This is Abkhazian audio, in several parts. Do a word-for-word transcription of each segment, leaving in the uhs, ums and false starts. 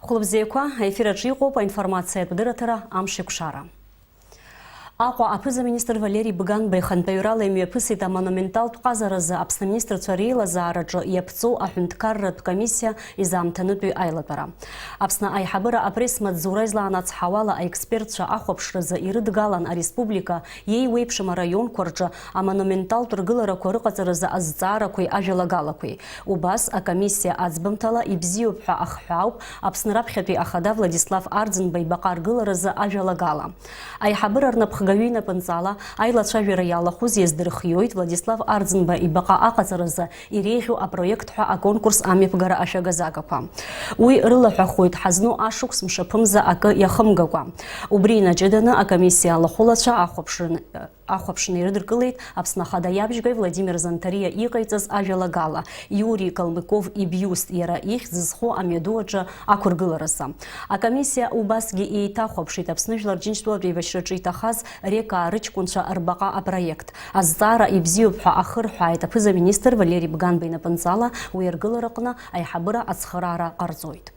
Хәылбзиақәа, аефир аҿы иҟоуп аинформациатә дырраҭара Амш еиқәшара. Аҟәа аԥыза-министр Валери Бганба ихантәаҩрала имҩаԥысит амонументалтә ҟазаразы Аԥсны аминистрцәа реилазаараҿы иаԥҵоу аҳәынҭқарратә комиссиа изаамҭанытәи аилатәара. Аԥсны аиҳабыра апресс-маҵзура излаанацҳауала аекспертцәа ахәаԥшразы ирыдгалан ареспублика иеиуеиԥшым араионқәа рҿы амонументалтә ргыларақәа рыҟаҵаразы азҵаарақәеи ажәалагалақәеи. Убас акомиссиа аӡбамҭала ибзиоуп ҳәа ахҳәаауп Аԥсны раԥхьатәи ахада Владислав Арӡынба ибаҟа аргыларазы ажәалагала. Аиҳабыра рнапхгаҩы инапынҵала аилацәажәара иалахәыз иаздырхиоит Владислав Арӡынба ибаҟа аҟаҵаразы иреиӷьу апроект ҳәа аконкурс амҩаԥгара ашәагазагақәа. Уи рылаҳәахоит ҳазну ашықәс мшаԥымза акы иахымгакәа. Убри инаҷыданы акомиссиа алахәылацәа ахәаԥшрын-, ахәаԥшны ирыдыркылеит Аԥсны Ахада иабжьгаҩ Владимир Занҭариа иҟаиҵаз ажәалагала, Иури Калмыков ибиуст иара ихьӡ зху амҩаду аҿы ақәыргыларазы. Акомиссиа убасгьы еиҭахәаԥшит Аԥсны Жәлар Џьынџьтәылатә еибашьраҿы иҭахаз Рекаа рыҷкәынцәа рбаҟа апроект. Азҵаара ибзиоуп ҳәа ахырҳәааит аԥыза-министр Валери Бганба инапынҵала, уи аргылараҟны аиҳабыра ацхыраара ҟарҵоит.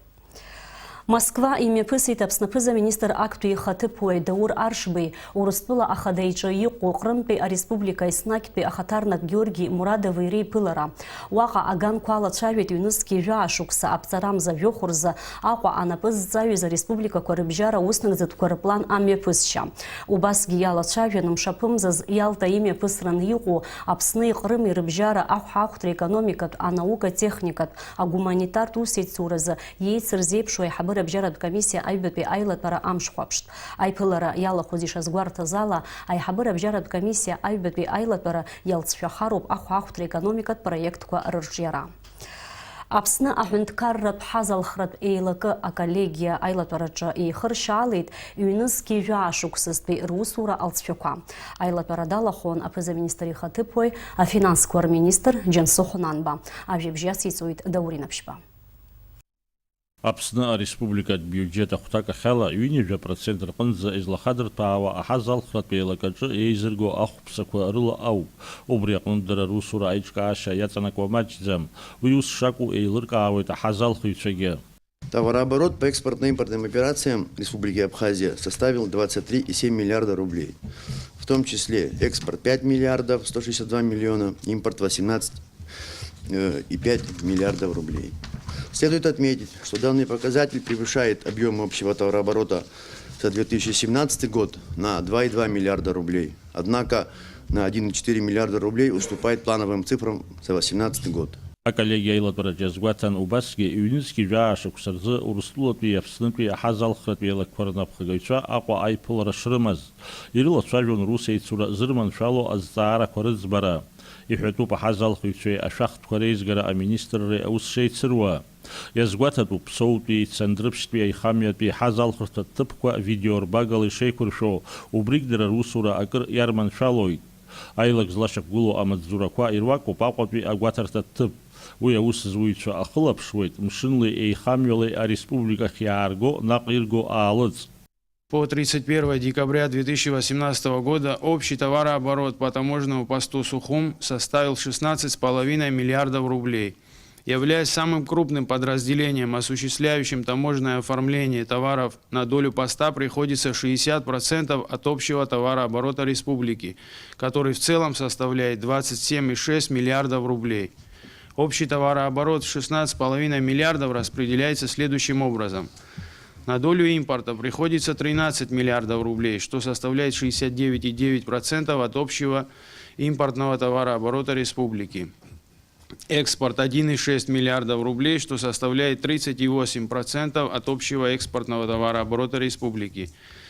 Москва имҩаԥысит Аԥсны аԥыза-министр актәи ихаҭыԥуаҩ Даур Аршбеи, Урыстәыла Ахада иҿы иҟоу Ҟрымтәи ареспублика еснагьтәи ахаҭарнак Георги Мурадови реиԥылара. Уаҟа аганқәа алацәажәеит ҩнызқьи жәаа шықәса аԥҵарамза жәохә рзы Аҟәа анапы зҵаҩыз ареспубликақәа рыбжьара ауснагӡатәқәа рыплан амҩаԥысшьа. Убасгьы иалацәажәан мшаԥымзаз Иалта имҩаԥысран иҟоу Аԥсни Ҟрыми рыбжьара ахәаахәҭра економикатә, анаука-техникатә, агуманитартә усеицуразы иеицырзеиԥшу аиҳабыра абжьаратә комиссиа аҩбатәи аилатәара амш хәаԥшт. Аиԥылара иалахәыз ишазгәарҭаз ала, аиҳабыра абжьаратә комиссиа аҩбатәи аилатәара иалҵшәахароуп ахәаахәҭра економикатә проектқәа рырҿиара. Аԥсны аҳәынҭқарратә ҳазалхратә еилакы аколлегиа аилатәараҿы еихыршьаалеит ҩнызқьи жәаа шықәсазтәи русура алҵшәақәа. Аилатәара далахәын аԥыза-министр ихаҭыԥуаҩ, афинансқәа рминистр Џьансыхә Нанба. Ажәабжь иациҵоит Даур Инаԥшьба. Аԥсны ареспубликатә биуџьет ахәҭакахьала ҩынҩажәа процент рҟынӡа излахадырҭәаауа аҳазалхратә еилакаҿы еизырго ахәԥсақәа рыла ауп. Убри аҟнытә дара русура аиҿкаашьа иаҵанакуа маҷӡам. Уи ус шакәу еилыркаауеит аҳазалхыҩцәагьы. Товарооборот по экспортно-импортным операциям Республики Абхазия составил двадцать три и семь миллиарда рублей, в том числе экспорт пять миллиардов сто шестьдесят два миллиона, импорт восемнадцать э, и пять миллиардов рублей. Следует отметить, что данный показатель превышает объем общего товарооборота за две тысячи семнадцатый год на два и два миллиарда рублей. Однако на один и четыре миллиарда рублей уступает плановым цифрам за восемнадцатый год. Аколлегиа аилатәараҿы иазгәаҭан убасгьы, ҩнызқьи жәаа шықәса рзы Урыстәылатәи Аԥснытәи аҳазалхратә еилакқәа рнапхгаҩцәа Аҟәа аиԥылара шрымаз, ирылацәажәон русеицура зырманшәало азҵаарақәа рыӡбара. Иҳәатәуп аҳазалхыҩцәеи ашәахтәқәа реизгара аминистрреи аус шеицыруа. Иазгәаҭатәуп Ԥсоутәи, Цандрыԥшьтәи аихамҩатәи ҳазалхырҭа ҭыԥқәа видеорбагала ишеиқәыршәо, убригь дара русура акыр иарманшәалоит. Аилак злашьақәгылоу амаҵзурақәа ируакуп Аҟәатәи агәаҭарҭа ҭыԥ. Уи аус зуҩцәа ахылаԥшуеит, мшынлеи еихамҩалеи ареспубликахь иаарго, наҟ ирго аалыҵ. По тридцать первое декабря две тысячи восемнадцатого года общий товарооборот по таможенному посту Сухум составил шестнадцать с половиной миллиардов рублей. Являясь самым крупным подразделением, осуществляющим таможенное оформление товаров, на долю поста приходится шестьдесят процентов от общего товарооборота республики, который в целом составляет двадцать семь и шесть миллиардов рублей. Общий товарооборот в шестнадцать с половиной миллиардов распределяется следующим образом. На долю импорта приходится тринадцать миллиардов рублей, что составляет шестьдесят девять и девять процентов от общего импортного товарооборота республики. Экспорт — один и шесть миллиардов рублей, что составляет тридцать и восемь процентов от общего экспортного товарооборота республики.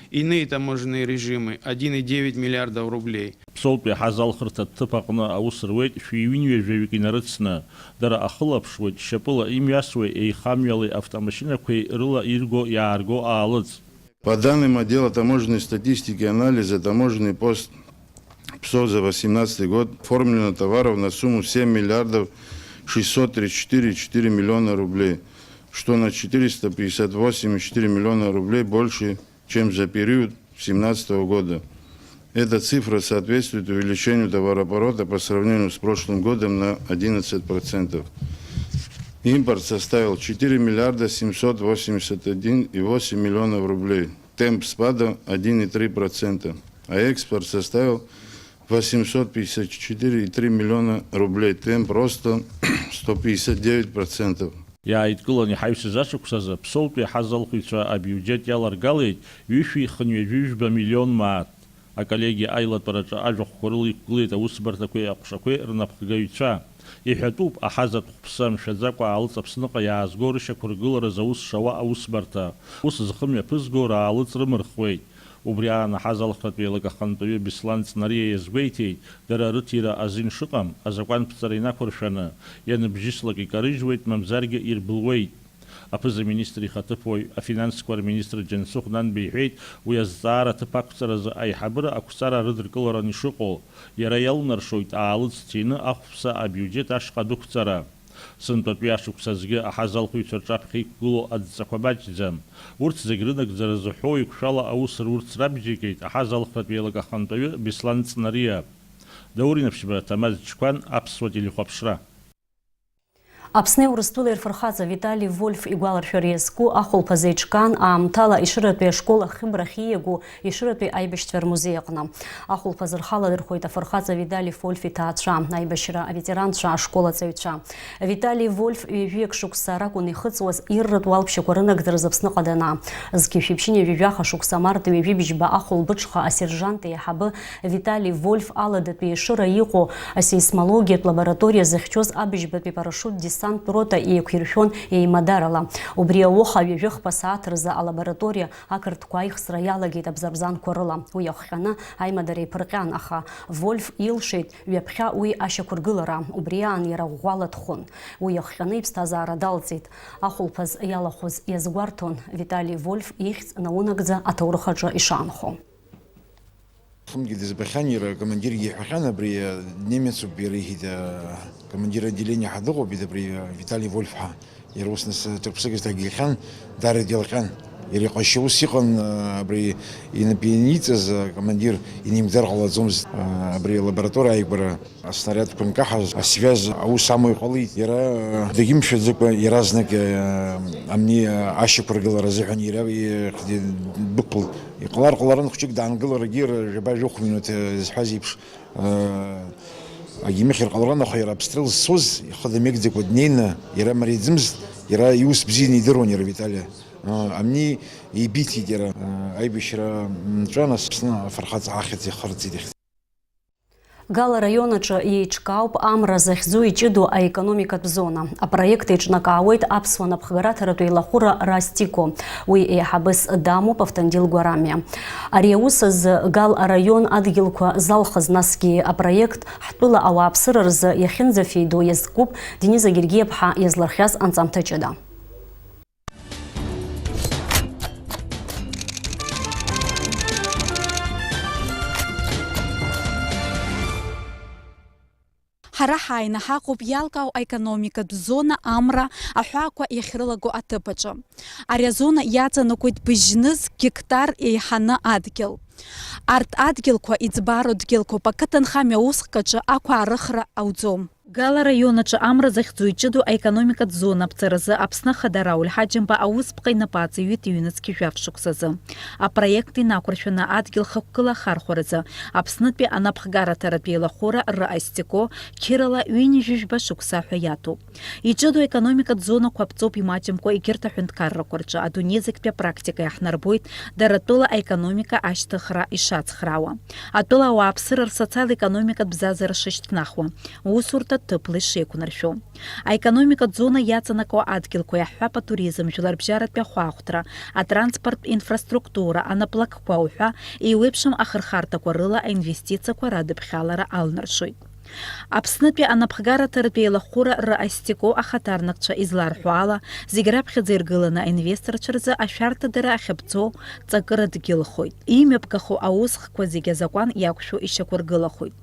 Иные таможенные режимы — один и девять миллиардов рублей. Ԥсоутәи аҳазалхырҭа ҭыԥ аҟны аус руеит шәи ҩынҩажәаҩык инарыцны. Дара ахылаԥшуеит, шьапыла имҩасуеи еихамҩалеи автомашьынақәеи рыла ирго-иаарго аалыҵ. По данным отдела таможенной статистики и анализа, таможенный пост ПСО за восемнадцатый год оформлено товаров на сумму семь миллиардов шестьсот тридцать четыре и четыре миллиона рублей, что на четыреста пятьдесят восемь и четыре миллиона рублей больше, чем за период семнадцатого года. Эта цифра соответствует увеличению товарооборота по сравнению с прошлым годом на одиннадцать процентов. Импорт составил четыре миллиарда семьсот восемьдесят один и восемь миллионов рублей. Темп спада один и три процента. А экспорт составил восемьсот пятьдесят четыре и три миллиона рублей. Темп роста сто пятьдесят девять процентов. Иааидкыланы иҳаҩсыз ашықәсазы Ԥсоутәи аҳазалхыҩцәа абиуџьет иаларгалеит ҩышәи хынҩажәи жәба миллион мааҭ. Аколлегиа аилатәараҿы ажәахәқәа рыла иқәгылеит аусбарҭақәеи аҟәшақәеи рнапхгаҩцәа. Иҳәатәуп, аҳазатә хәԥса мшәаӡакәа аалыҵ Аԥсныҟа иаазго рышьақәыргылараз аус шауа аусбарҭа. Ус зхы мҩаԥызго раалыҵ рымырхуеит. Убри аан аҳазалхратә еилак ахантәаҩы Беслан Ҵнариа иазгәеиҭеит, дара рыҭира азин шыҟам, азакәанԥҵара инақәыршәаны, ианыбжьыслак икарыжьуеит, мамзаргьы ирбылуеит. Аԥыза-министр ихаҭыԥуаҩ, афинансқәа рминистр Џьансыхә Нанба иҳәеит, уи азҵаара аҭыԥ ақәҵаразы аиҳабыра ақәҵара рыдыркыларан ишыҟоу, иара иалнаршоит аалыҵ ҭины ахәԥса абиуџьет ашҟа адәықәҵара. Сынтәатәи ашықәс азгьы аҳазалхыҩцәа рҿаԥхьа иқәгылоу адҵақәа маҷӡам. Урҭ зегь рынагӡара зҳәоу еиқәшәала аус рурц рабжьеигеит аҳазалхратә еилак ахантәаҩы Беслан Ҵнариа. Даур Инаԥшьба, Ҭамаз Чқәан, Аԥсуа телехәаԥшра. Аԥсни Урыстәылеи рфырхаҵа Витали Вольф игәаларшәара иазку ахәылԥаз еиҿкаан аамҭала Ешыратәи ашкол ахьымрахь ииаго Ешыратәи аибашьцәа рмузеи аҟны. Ахәылԥаз рхаладырхәеит афырхаҵа Витали Вольф иҭаацәа, аибашьра аветеранцәа, ашкол аҵаҩцәа. Витали Вольф ҩажәиак шықәса ракәын ихыҵуаз ирратә уалԥшьақәа рынагӡараз Аԥсныҟа данаа. Зқьи жәшәи ԥшьынҩажәи жәаха шықәса март ҩажәи бжьба ахәылбыҽха асержант еиҳабы Витали Вольф аладатәи Ешыра иҟоу асеисмологиатә лабораториа зыхьчоз абыжьбатәи парашют-десанттә рота еиқәиршәон еимадарала. Убри ауха ҩажәи хԥа сааҭ рзы алабораториа ақырҭқәа аихсра иалагеит абзарбзанқәа рыла. Уи иахҟьаны аимадара еиԥырҟьан, аха Вольф илшеит ҩаԥхьа уи ашьақәыргылара. Убри аан иара ӷәӷәала дхәын. Уи иахҟьаны иԥсҭазаара далҵит. Ахәылԥаз иалахәыз иазгәарҭон Витали Вольф ихьӡ наунагӡа аҭоурых аҿы ишаанхо. Хымгьы дызбахьан иара, акомандиргьы иҳәахьан, абри, э, немецуп иара иҳәеит, э, командир отделения ҳәа дыҟоуп, ида абри, э, Витали Вольф ҳәа. Иара ус нас, э, ҿырԥшык дагьихьан, даара дилҟьан. Иара иҟазшьа ус иҟан, э, абри инапы ианиҵаз, э, акомандир инимгӡар ҟалаӡомызт, э, абри алабораториа ааигәара. Аснариадқәа нкаҳаз, асвиаз аус амоу иҟалеит. Иара, э, дагьымшәаӡакәа иаразнак, э, амни, э, ашьақәыргылара азыҳәан иара, э, дықәлт. Иҟалар ҟаларын хәҷык даангыларгьы, р-, жәаба-жәохә минуҭ, э, зҳәаз еиԥш, э, агьимыхьыр ҟаларын, аха иара абстрел зцоз ихы дамеигӡакәа днеины, иара мариаӡымызт, иара иус бзианы идыруан иара Витали. Э, амни еибиҭеит иара, э, аибашьра нҵәа, нас Аԥсны афырхаҵа ахьӡ ихырҵеит. Гал араион аҿы еиҿкаауп Амра захьӡу иҷыдоу аекономикатә зона. Апроект еиҿнакаауеит аԥсуа напхгараҭаратә еилахәыра Растико. Уи еиҳабыс дамоуп Автандил Гәарамиа. Ари аус азы Гал араион адгьылқәа залхыз, насгьы апроект ҳтәыла ауааԥсыра рзы иахьынӡафеидоу иазкуп Дениза Гергиаԥҳа иазлырхиаз анҵамҭа ҷыда. Ҳара ҳааины ҳаҟоуп иалкаау аекономикатә зона Амра аҳәаақәа иахьрылаго аҭыԥ аҿы. Ари азона иаҵанакуеит быжьныз геқтар еиҳаны адгьыл. Арҭ адгьылқәа иӡбароу дгьылқәоуп, ақыҭанхамҩа аусхк аҿы ақәаарыхра ауӡом. Гал араион аҿы Амра захьӡу иҷыдоу аекономикатә зона аԥҵаразы Аԥсны Ахада Рауль Ҳаџьымба аусԥҟа инапы аҵаҩит ҩнызқь жәаф шықәсазы. Апроект инақәыршәаны адгьыл хықәкыла ахархәаразы Аԥснытәи анапхгараҭаратә еилахәыра Р Астико қьырала ҩынҩажәижәба шықәса ҳәа иаҭоуп. Иҷыдоу аекономикатә зонақәа аԥҵоуп имаҷымкәа егьырҭ аҳәынҭқаррақәа рҿы адунеи зегьтәи апрактика иаҳнарбоит дара атәыла аекономика ашьҭыхра ишацхраауа. Атәыла ауааԥсыра рсоциал-економикатә бзазара шышьҭнахуа, усурҭа ҭыԥла ишеиқәнаршәо. Аекономикатә зона иаҵанакуа адгьылқәа иаҳҳәап, атуризм, жәларбжьаратәи ахәаахәҭра, атранспорттә инфраструктура, анаплакқәа уҳәа еиуеиԥшым ахырхарҭақәа рыла аинвестициақәа радыԥхьалара алнаршоит. Аԥснытәи анапхгараҭаратә еилахәыра Р Астико ахаҭарнакцәа изларҳәо ала, зегь раԥхьаӡа иргыланы аинвесторцәа рзы ашәарҭадара ахьаԥҵоу ҵакыра дгьылхоит. Имҩаԥгахо аусхқәа зегь азакәан иақәшәо ишьақәыргылахоит.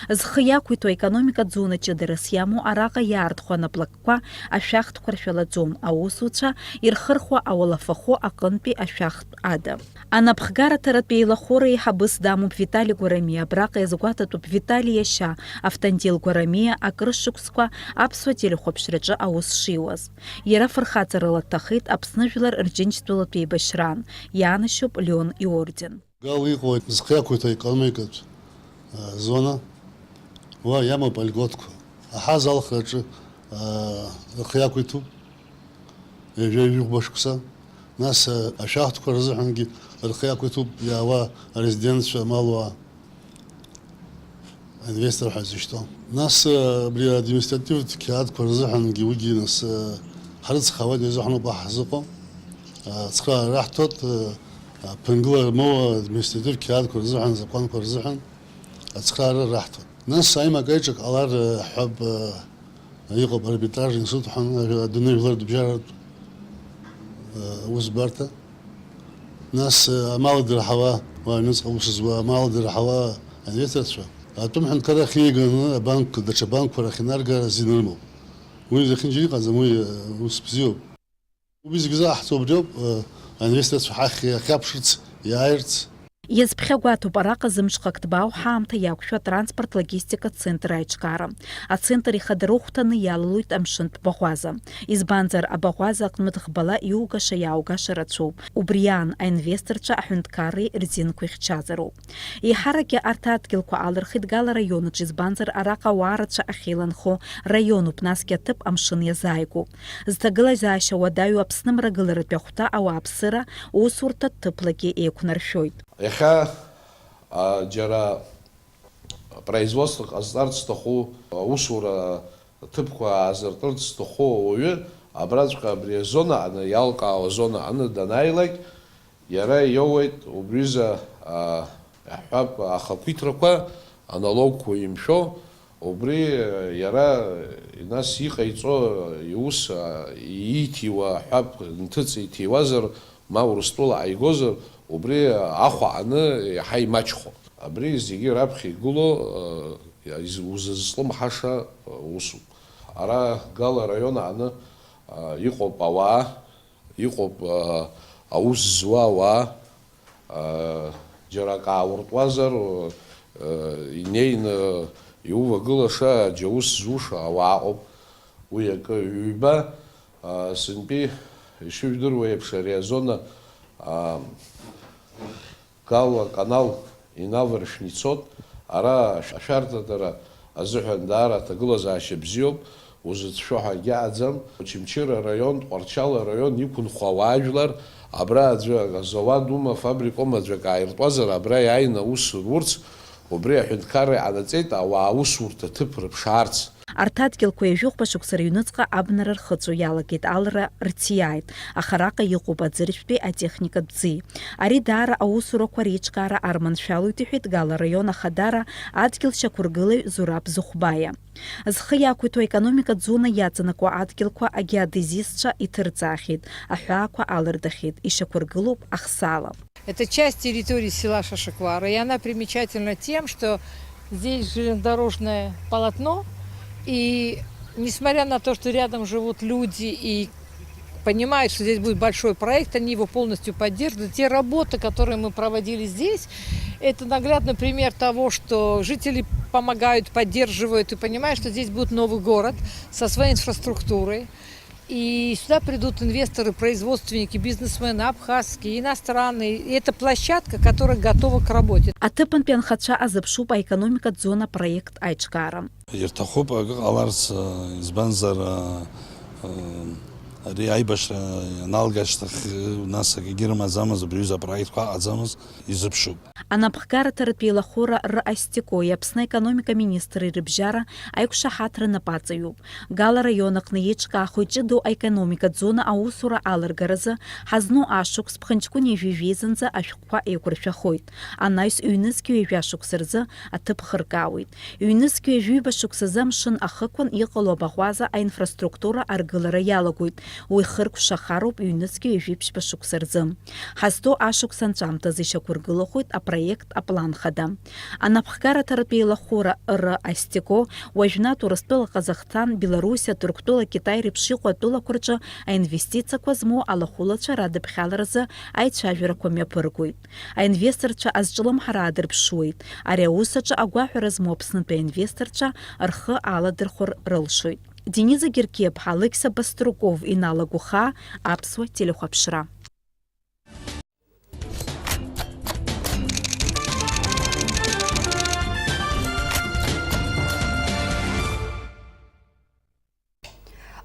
Зхы иақәиҭу аекономикатә зона ҷыдарас иамоу араҟа иаартхо анаплакқәа ашәахтәқәа ршәалаӡом, аусуцәа ирхырхуа ауалафахәы аҟынтәи ашәахтә ада. Анапхгараҭаратә еилахәыра еиҳабыс дамоуп Витали Гәарамиа, абраҟа иазгәаҭатәуп Витали иашьа Автандил Гәарамиа акрышықәсқәа аԥсуа телехәаԥшраҿы аус шиуаз. Иара фырхаҵарала дҭахеит Аԥсны жәлар рџьынџьтәылатә еибашьраан, иаанашьоуп Леон иорден. Гал иҟоу зхы иақәиҭу аекономикатә, а, зона, уа иамоуп алиготқәа. Аҳаз алхраҿы, а, рхы иақәиҭуп ҩажәа-ҩажәихәба шықәса. Нас, а, ашәахтәқәа рзыҳәангьы рхы иақәиҭуп иаауа арезидентцәа, амалуаа. Инвестор ҳәа зышьҭоу. Нас, э, абри административтә қьаадқәа рзыҳәангьы уигьы нас, э, ҳрыцхраауеит, изы ҳнапы ҳзыҟоу. Э, ацхраара раҳҭоит, э, ԥынгыла рмоуа административтә қьаадқәа рзыҳәан, азакәанқәа рзыҳәан ацхраара раҳҭоит. Нас аимак-аиҿак ҟалар, э, ҳҳәап, э, Иҟоуп арбитражный суд ҳәа, адунеи жәлар рыбжьаратә, э, усбарҭа. Нас, э, амал дырҳауа, уа аҩныҵҟа аус зуа амал дырҳауа аинвесторцәа, атәым ҳәынҭқарра ахьиганы абанк, даҽа банкқәа рахь инаргара азин рымоуп. Уи зехьынџьара иҟаӡам, уи, э, ус бзиоуп. Убри зегьы заҳҳәо убриоуп, э, аинвесторцәа ҳахь иахьаԥшырц, иааирц. Иазԥхьагәаҭоуп, араҟа зымҽхак ҭбаау ҳаамҭа иақәшәо атранспорт-логистикатә центр аиҿкаара. Ацентр ихадарыхәҭаны иалалоит амшынтә баӷәаза. Избанзар, абаӷәаза аҟнытә ӷбала иугаша-иааугаша рацәоуп. Убри аан, аинвесторцәа аҳәынҭқарреи рзинқәа ихьчазароуп. Еиҳаракгьы арҭ адгьылқәа алырхит Гала раион аҿы, избанзар, араҟа ауаа рацәа ахьеиланхо раионуп, насгьы аҭыԥ амшын иазааигәоуп. Зҭагылазаашьа уадаҩу Аԥсны мрагыларатәи ахәҭа ауааԥсыра усурҭа ҭыԥлагьы еиқәнаршәоит. Иахьа, а, џьара производство ҟазҵарц зҭаху, аусура ҭыԥқәа аазыртырц зҭаху ауаҩы абраҵәҟьа абри азона аҟны, иалкаау азона аҟны данааилак, иара иоуеит убриазы, а, иаҳҳәап, ахақәиҭрақәа, аналогқәа имшәо, убри, а, иара нас иҟаиҵо иус, а, ииҭиуа, ҳҳәап, нҭыҵ иҭиуазар, ма Урыстәыла ааигозар, убри ахәа аҟны иаҳа имаҷхо. Абри зегьы раԥхьа игылоу, а, из-, узызлымҳаша, а, усуп. Ара Гала араион аҟны, а, иҟоуп ауаа, иҟоуп, а, аус зуа ауаа, а, џьара акы аауртуазар, а, инеины иувагылаша, џьа ус зуша ауаа ыҟоуп. Уи акы ҩба, а, сынтәи ишыжәдыруа еиԥш, ари азона, а, Гала аканал инаваршәны ицоит. Ара ашә-, ашәарҭатәара азыҳәан даара аҭагылазаашьа бзиоуп, узыцәшәо ҳәа акгьы аӡам. Очамчыра араион, Тҟәарчал араион иқәынхо ауаажәлар, абра аӡәы азауад ума, афабрика ума аӡәы акы ааиртуазар, абра иааины аус рурц, убри аҳәынҭқарра иҟанаҵеит, ауаа аусурҭа ҭыԥ рыԥшаарц. Арҭ адгьылқәа ҩажәихәба шықәса рыҩныҵҟа абнара рхыҵәо иалагеит, алра рциааит, аха араҟа иҟоуп аӡыршәтәи атехникатә ӡи. Ари даара аусурақәа реиҿкаара арманшәалоит, иҳәеит Гала араион ахадара адгьыл шьақәыргылаҩ Зураб Зыхәбаиа. Зхы иақәиҭу аекономикатә зона иаҵанакуа адгьылқәа агеодезистцәа иҭырҵаахьеит, аҳәаақәа алырдахьеит, ишьақәыргылоуп ахсаала. Это часть территории села Шашаквара, и она примечательна тем, что здесь железнодорожное полотно, и несмотря на то, что рядом живут люди и понимают, что здесь будет большой проект, они его полностью поддерживают. Те работы, которые мы проводили здесь, это наглядный пример того, что жители помогают, поддерживают и понимают, что здесь будет новый город со своей инфраструктурой. И сюда придут инвесторы, производственники, бизнесмены, абхазские, иностранные. И это площадка, которая готова к работе. Аҭыԥантәи анхацәа азыԥшуп аекономикатә зона проект аиҿкаара. Ирҭахуп акы ҟаларц, избанзар, ари аибашьра аналга ашьҭахь, нас акгьы рымаӡамыз, абри аҩыза апроектқәа аҟаӡамыз изыԥшуп. Анапхгараҭаратә еилахәыра РАСТИКО-и Аԥсны аекономика министри рыбжьара аиқәшаҳаҭра напаҵаҩуп. Гала араион аҟны еиҿкаахоит ҷыдоу аекономикатә зона аусура алыргаразы ҳазну ашықәс ԥхынҷкәын ҩажәи жәеизынӡа ашәҟәқәа еиқәыршәахоит. Анаҩс ҩнызқь ҩажәа шықәса рзы аҭыԥ хыркаауеит. Ҩнызқь ҩажәиба шықәсазы амшын ахықәан иҟало абаӷәаза аинфраструктура аргылара иалагоит. Уи хыркәшахароуп ҩнызқьи ҩажәи ԥшьба шықәса рзы. Ҳазҭоу ашықәс анҵәамҭазы ишьақәыргылахоит апроект аплан хада. Анапхгараҭаратә еилахәыра Р Астеко уажәнатә Урыстәыла, Ҟазахсҭан, Белоруссиа, Ҭырқәтәыла, Китай реиԥш иҟоу атәылақәа рҿы аинвестициақәа змоу алахәылацәа радыԥхьаларазы аицәажәарақәа мҩаԥыргоит. Аинвесторцәа азҿлымҳара аадырԥшуеит. Ари аус аҿы агәаҳәара змоу Аԥснытәи аинвесторцәа рхы аладырхәыр рылшоит. Дениза Геркиаԥҳа, Алықьса Баструков, Инал Агәхаа, Аԥсуа телехәаԥшра.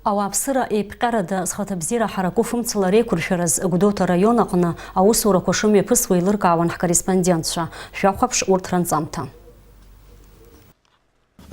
Ауааԥсыра еиԥҟьарада зхаҭабзиара ҳараку фымцала реиқәыршәараз Гәдоуҭа араион аҟны аусурақәа шымҩаԥысуа еилыркаауан ҳкорреспондентцәа. Шәахәаԥш урҭ ранҵамҭа.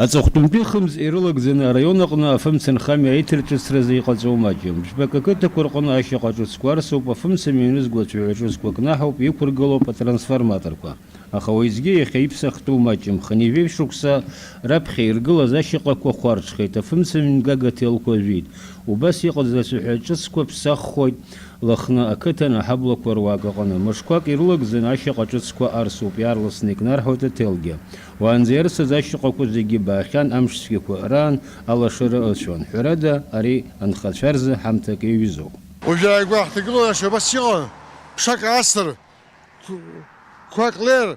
Аҵыхәтәантәи хымз ирылагӡаны араион аҟны афымцамч аиҭарҿыцразы иҟаҵоу маҷым. Џьбак ақыҭақәа рҟны ашьаҟа ҿыцқәа арсуп, афымцамч ианызго ацәаҳәа ҿыцқәа кнаҳауп, иқәыргылоуп атрансформаторқәа. Аха уеизгьы иахьа иԥсахтәу маҷым. Хынҩажәеи шықәса раԥхьа иргылаз ашьаҟақәа хәарҽхеит, афымцамч мгага аҭелқәа ажәит. Убас иҟаз ацәаҳәа ҿыцқәа ԥсаххоит. Лыхны ақыҭан аҳаблақәа руак аҟны. Мышқәак ирылагӡаны ашьаҟа ҿыцқәа арсуп, иаарласны икнарҳауеит аҭелгьы. Уаанӡа ирсыз ашьаҟақәа зегьы баахьан, амш цәгьақәа раан алашара ыцәон. Ҳәарада, ари анхацәа рзы ҳамҭак иаҩызоуп. Уажәы ааигәа ҳҭагылазаашьа убас иҟан, ԥшак аасыр, қәак леир,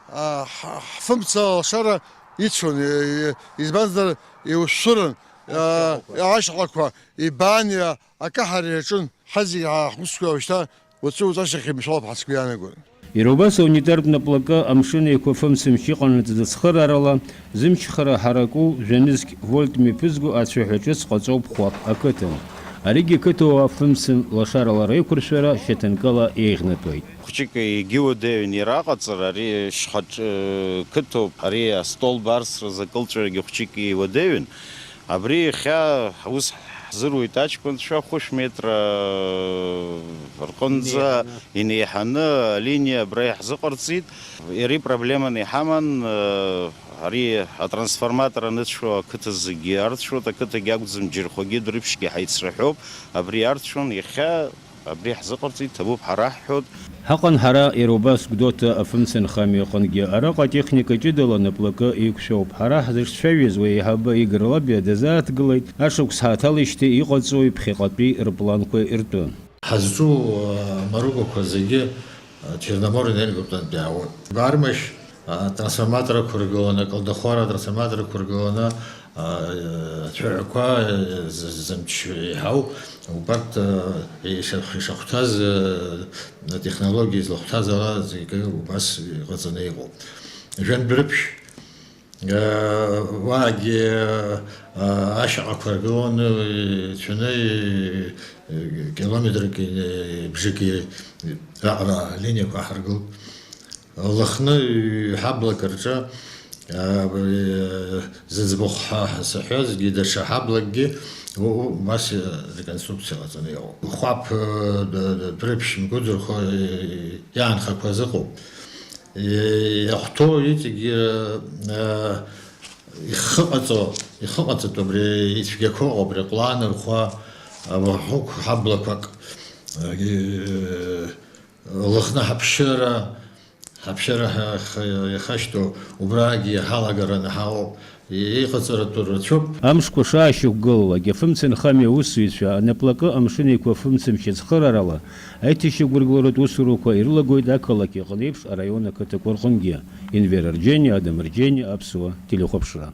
а, ҳ-, ҳфымца алашара ицәон, е-, е-, избанзар, еиушәшәыран, а, ашьаҟақәа, ибаан, иа-, акаҳара иаҿын. Ҳазегьы ҳа ҳусқәа уажәшьҭа уаҵәы-уаҵәашьҭахь имшәалоуп ҳацгәы иаанагоит. Иара убас аунитартә наплакы Амшын Еиқәа фымцамч иҟанаҵаз ацхыраарала, зымчхара ҳараку жәа-нызқь вольт мҩаԥызго ацәаҳәа ҿыц ҟаҵоуп Хәаԥ ақыҭан. Аригьы ақыҭауаа фымцамч лашарала реиқәыршәара шьаҭанкыла еиӷьнатәуеит. Хәыҷык егьиуадаҩын иара аҟаҵара, ари шьхаҿ-, қыҭоуп, ари астолб арсразы акылҵәарагьы хәыҷык иуадаҩын. Абри иахьа ус ҳзыруит аҷкәынцәа, хәышә метра рҟынӡа инеиҳаны алиниа абра иаҳзыҟарҵеит. Иара ипроблеманы иҳаман, ари атрансформатор аныцәо ақыҭа зегьы арцәоит, ақыҭагьы акәӡам, џьырхәагьы дәрыԥшьгьы ҳаицраҳәоуп, абри арцәон, иахьа абри ҳзыҟарҵеит, ҭабуп ҳара ҳҳәоит. Ҳаҟан ҳара, иара убас Гәдоуҭа афымцамч аҟынгьы. Араҟа атехника ҷыдала наплакы еиқәшәоуп. Ҳара ҳзыҿцәажәаз уи аиҳабы Игор Лабиа дазааҭгылеит, ашықәс ҳаҭалеижьҭеи иҟаҵоу иԥхьаҟатәи рпланқәа иртәы. Ҳазҿу, а, амаругақәа зегьы, а, Черномор энергоуптантә иаауеит. Бармашь, а, трансформаторқәа ргыланы, Калдахәара атрансформаторқәа ргыланы, а, ацәаҳәақәа, а, з-, зымч еиҳау, убарҭ, а, иша-, ишахәҭаз, а, атехнологиа излахәҭаз ала зегьы убас иҟаҵаны иҟоуп. Жәантә рыԥшь, Уаагьы ашьаҟақәа ргыланы ицәаны километрки бжаки раҟара алиниақәа ҳаргылт. Лыхны ҳаблак рҿы зыӡбахә ҳәа саҳәазгьы, даҽа ҳаблакгьы убас реконструкциа ҟаҵаны иҟоуп. Хәаԥ дәрыԥшь мгәыдырхо иаанхақәаз ыҟоуп. Иахәҭоу иҵегьы, э, ихы ҟаҵо, ихы ҟаҵатәу абри ицәгьақәа ыҟоуп, абри ҟәлаанырхәа, абаҳәык ҳаблақәак, э, Лыхны ҳаԥшьыра, ҳаԥшьыра ҳа-, х-, иахашьҭоу убрагьы ҳалагараны ҳаҟоуп. Иҟаҵаратәы рацәоуп. Амшқәа шаашьақәгылалак, афымцамч аусзуҩцәа анаплакы Амшын Еиқәа афымцамч ацхыраарала аиҭашьақәыргыларатә усурақәа ирылагоит ақалақь аҟны еиԥш араион ақыҭақәа рҟынгьы. Енвер Арџьениа, Адам Арџьениа, Аԥсуа телехәаԥшра.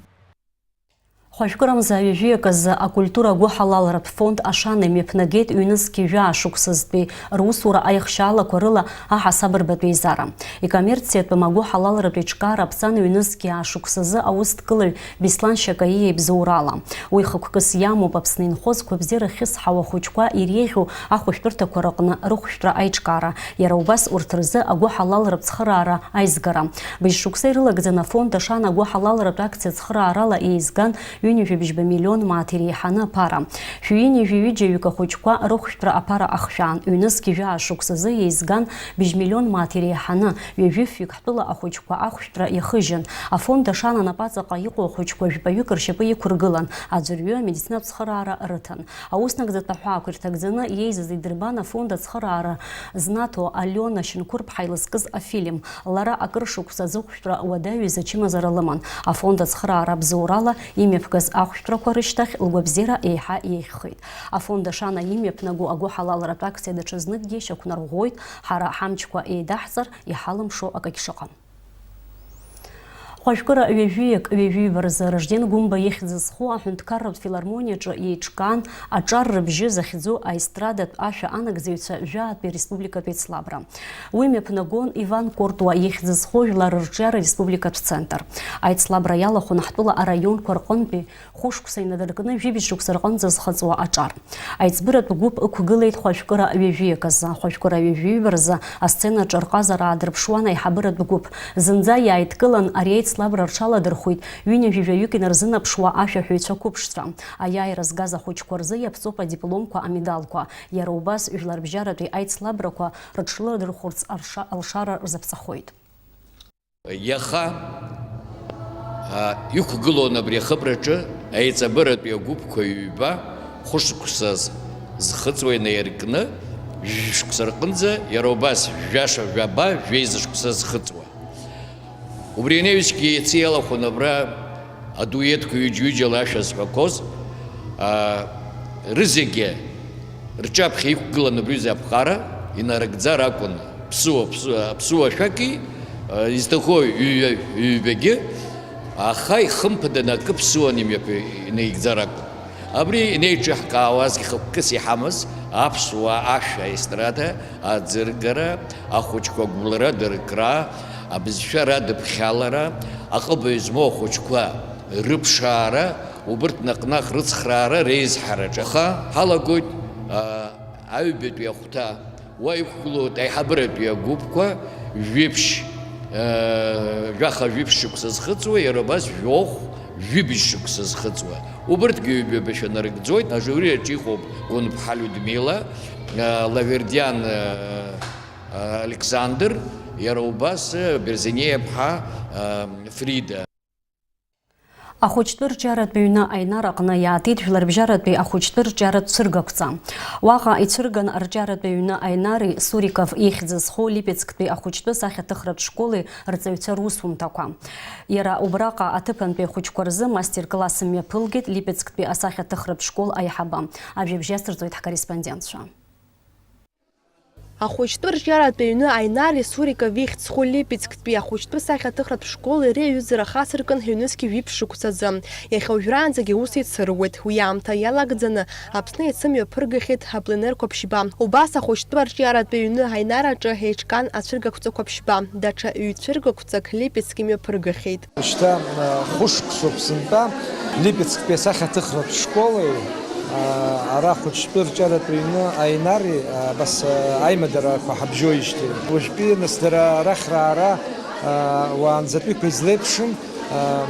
Хәажәкырамза ҩажәиак азы акультура агәыҳалалратә фонд Ашана имҩаԥнагеит ҩнызқь жәаа шықәсазтәи русура аихшьаалақәа рыла аҳасаб рбатәеизара. Икоммерциатәым агәыҳалалратә еиҿкаара аԥҵан ҩнызқь аа шықәсазы аусҭгылаҩ Беслан Шьакаиа ибзоурала. Уи хықәкыс иамоуп Аԥсны инхоз қәабзиара ахьысҳауа ахәыҷқәа иреиӷьу ахәышәтәырҭақәа рыҟны рыхәшәтәра аиҿкаара, иара убас урҭ рзы агәыҳалалратә цхыраара аизгара. Быжь шықәса ирылагӡаны афонд Ашана агәыҳалалратә акциа цхыраарала еизган Ҩынҩажәи бжьба миллион мааҭ иреиҳаны аԥара. Шәи ҩынҩажәи ҩыџьа ҩык ахәыҷқәа рыхәшәтәра аԥара ахшәаан, ҩнызқьи жәаа шықәсазы еизган бжь миллион мааҭ иреиҳаны, ҩажәи фҩык ҳтәыла ахәыҷқәа ахәшәтәра иахыжьын. Афонд Ашана анапаҵаҟа иҟоу ахәыҷқәа жәпаҩык ршьапы иқәыргылан, аӡәырҩы амедицинатә цхыраара рыҭан. Аус нагӡатә аҳәаақәа ирҭагӡаны иеизаз идырбан афонд ацхыраара знаҭо Алиона Шьынқәырԥҳа илызкыз афильм. Лара акыр шықәса азыхәшәтәра уадаҩыз ачымазара лыман. Афонд ацхыраара абзоурала имҩаԥгаз ахәшәтәрақәа рышьҭахь лгәабзиара еиҳа еиӷьхеит. Афонд Ашана имҩаԥнаго агәыҳалалратә акциа даҽазныкгьы шьақәнарӷәӷәоит, ҳара ҳамчқәа еидаҳҵар, иҳалымшо акагь шыҟам. Хәажәкыра ҩажәиак, ҩажәиба рзы Ражден Гәымба ихьӡ зху аҳәынҭқарратә филармониаҿы еиҿкаан аҿар рыбжьы захьӡу аестрадатә ашәа анагӡаҩцәа жәаатәи республикатә еицлабра. Уи мҩаԥнагон Иван Кортуа ихьӡ зху жәлар рырҿиара республикатә центр. Аицлабра иалахәын ҳтәыла араионқәа рҟынтәи хәышықәса инадыркны жәибжь шықәса рҟынӡа зхыҵуа аҿар. Аиҵбыратә гәыԥ ықәгылеит хәажәкыра ҩажәиак азы. Хәажәкыра ҩажәиба рзы асценаҿы рҟазара аадырԥшуан аиҳабыратә гәыԥ. Зынӡа иааидкылан, ари аицлабра рҽаладырхәит ҩынҩажәи жәаҩык инарзынаԥшуа ашәаҳәаҩцәа қәыԥшцәа. Аиааира згаз ахәыҷқәа рзы иаԥҵоуп адипломқәа, амедалқәа. Иара убас жәларбжьаратәи аицлабрақәа рыҽрыладырхәырц арша-, алшара рзаԥҵахоит. Иаха, а, иқәгылон абри ахыбраҿы аиҵабыратәи агәыԥқәа ҩба хәышықәса з-, зхыҵуа инаиркны, жәшықәса рҟынӡа, иара убас жәаша, жәаба, жәеиза шықәса зхыҵуа. Убри анаҩсгьы иацы иалахәын абра адуетқәа ҩыџьа-ҩыџьала ашәа зҳәақәоз, аа, рызегьы рҿаԥхьа иқәгылан абри аҩыза аԥҟара инарыгӡар акәын, ԥсыуа, ԥсыуа, ԥсыуа ашәаки, аа, изҭаху ҩ-, ҩбагьы, аха ихымԥаданы акы ԥсыуаны имҩаԥ-, инаигӡар акәын. Абри инеиҿаҳкаауазгьы хықәкыс иҳамаз аԥсуа ашәа, аестрада, аӡыргара, ахәыҷқәа агәлара дыркра, абызшәа радыԥхьалара, аҟыбаҩ змоу ахәыҷқәа рыԥшаара, убырҭ наҟ-наҟ рыцхраара реизҳараҿы. Аха ҳалагоит, а, аҩбатәи ахәҭа. Уа иқәгылоуп аиҳабыратәи агәыԥқәа, жәиԥшь, э, жәаха-жәиԥшь шықәса зхыҵуа, иара убас жәохә, жәибжь шықәса зхыҵуа. Убырҭгьы ҩба-ҩбашәа нарыгӡоит. Ажиури аҿы иҟоуп Гәынԥҳа Людмила, э, Лавердиан, э, э, Александр, иара убас, э, Берзениа-ԥҳа, э, Фрида. Ахәыҷтәы рҿиаратә ҩны Аинар аҟны иаатит жәларбжьаратәи ахәыҷтәы рҿиаратә цәыргақәҵа. Уаҟа ицәырган арҿиаратә ҩны Аинари Суриков ихьӡ зху Липецктәи ахәыҷтәы сахьаҭыхратә школи рҵаҩцәа русумҭақәа. Иара убраҟа аҭыԥантәи ахәыҷқәа рзы мастер-класс мҩаԥылгеит Липецктәи асахьаҭыхратә школ аиҳабы. Ажәабжь иацырҵоит ҳкорреспондентцәа. Ахәыҷтәы рҿиаратә ҩны Аинар Суриков ихьӡ зху Липецктәи ахәыҷтәы сахьаҭыхратә школ иара иҩызара хацыркын ҩнызқь жәиԥшь шықәсазы. Иахьа уажәраанӡагьы ус еицыруеит. Уи аамҭа иалагӡаны Аԥсны еицымҩаԥыргахьеит апленерқәа ԥшьба. Убас ахәыҷтәы арҿиаратә ҩны Аинар аҿы еиҿкаан ацәыргақәҵақәа ԥшьба. Даҽа ҩ-цәыргақәҵак Липецк имҩаԥыргахьеит. Шьҭа, а, хәышықәсоуп сынтәа Липецктәи асахьаҭыхратә школи, а, ара ахәыҷтәы рҿиаратә ҩны Аинари, а, абас, а, аимадарақәа ҳабжьоижьҭеи. Уажәтәи нас дара арахь раара, а, уаанӡатәиқәа излеиԥшым, а,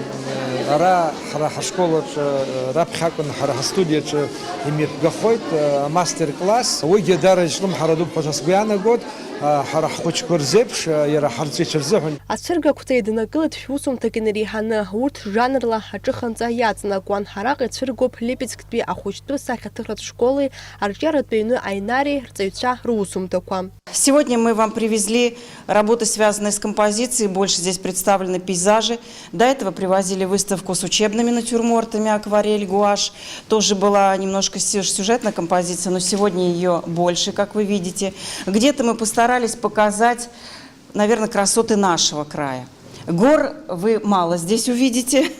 ара ҳара ҳашкол аҿы, а, раԥхьа акәын ҳара ҳастудиаҿы имҩаԥгахоит, а, амастер-класс. Уигьы даара изҿлымҳарадоуп ҳәа са сгәы иаанагоит. Ҳара ҳхәыҷқәа рзеиԥш, иара ҳарҵаҩцәа рзыҳәан. Ацәыргақәҵа еиднакылеит шәусумҭак инареиҳаны, урҭ жанрла аҿыханҵа иаҵанакуан. Араҟа ицәыргоуп Липецктәи ахәыҷтәы сахьаҭыхратә школи арҿиаратә ҩны Аинари рҵаҩцәа русумҭақәа. Сегодня мы вам привезли работы, связанные с композицией. Больше здесь представлены пейзажи. До этого привозили выставку с учебными натюрмортами, акварель, гуашь. Тоже была немножко сю-, сюжетная композиция, но сегодня её больше, как вы видите. Где-то мы постарались показать, наверное, красоты нашего края. Гор вы мало здесь увидите.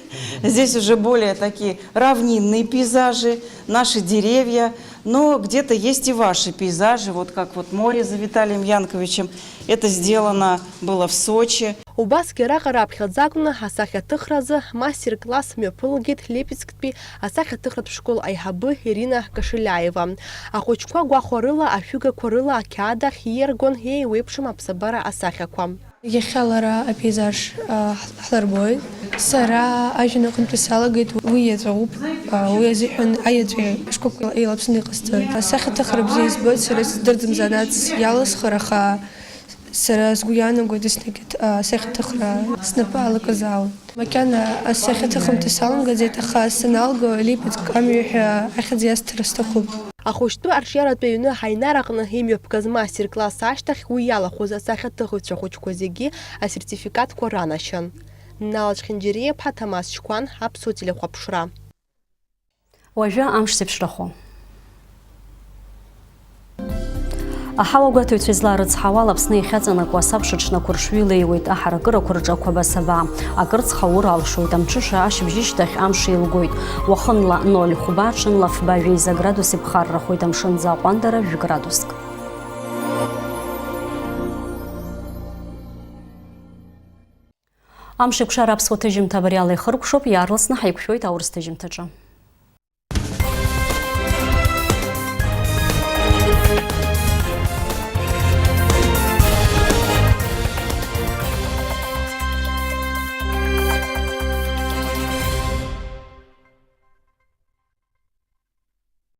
Здесь уже более такие равнинные пейзажи, наши деревья. Но где-то есть и ваши пейзажи, вот как вот море за Виталием Янковичем. Это сделано было в Сочи. Убасгьы араҟа раԥхьаӡа акәны асахьаҭыхразы мастер-класс мҩаԥылгеит Липецктәи асахьаҭыхратә школ аиҳабы Ирина Кашеляева. Ахәыҷқәа гәахәарыла, ашәыгақәа рыла ақьаад ахь ииаргон еиуеиԥшым аԥсабара асахьақәа. Иахьа лара апейзаж, а, ҳлырбоит. Сара ажәҩан аҟынтәи салагеит, уи иаҵәа ауп. А, уи азыҳәан аиаҵәеи ашкәакәеи еилаԥсаны иҟасҵоит. Асахьаҭыхра бзиа избоит, сара исыздырӡом занааҭс иалысхыр, аха сара сгәы иаанагоит еснагь, а, асахьаҭыхра снапы алакызаауеит. Макьана асахьаҭыхымҭа саламгаӡеит, аха саналго, липецк амҩа ҳәа ахьӡ иасҭар сҭахуп. Ахәыҷтәы арҿиаратә ҩны Ҳаинар аҟны имҩаԥгаз мастер-класс ашьҭахь уи иалахәыз асахьаҭыхыҩцәа хәыҷқәа зегьы асертификатқәа ранашьан. Нал Чхинџьариа-иԥҳа, Ҭамаз Чқәан, Аԥсуа телехәаԥшра. Уажәы амш зеиԥшрахо. Аҳауагәаҭаҩцәа излаарыцҳауа ала Аԥсны иахьаҵанакуа асабша ҽнақәа ршҩы илеиуеит, аҳаракырақәа рҿы ақәабас абаа акырцх аур алшоит, амҽыша ашьыбжьышьҭахь амш еилгоит, уахынла ноль хәба, ҽынла фба жәеиза градус иԥхаррахоит, амшын аӡы аҟәандара жәградуск. Амш еиқәшара аԥсуа ҭыжьымҭа абри ала ихыркәшоуп, иаарласны ҳаиқәшәоит аурыс ҭыжьымҭаҿы.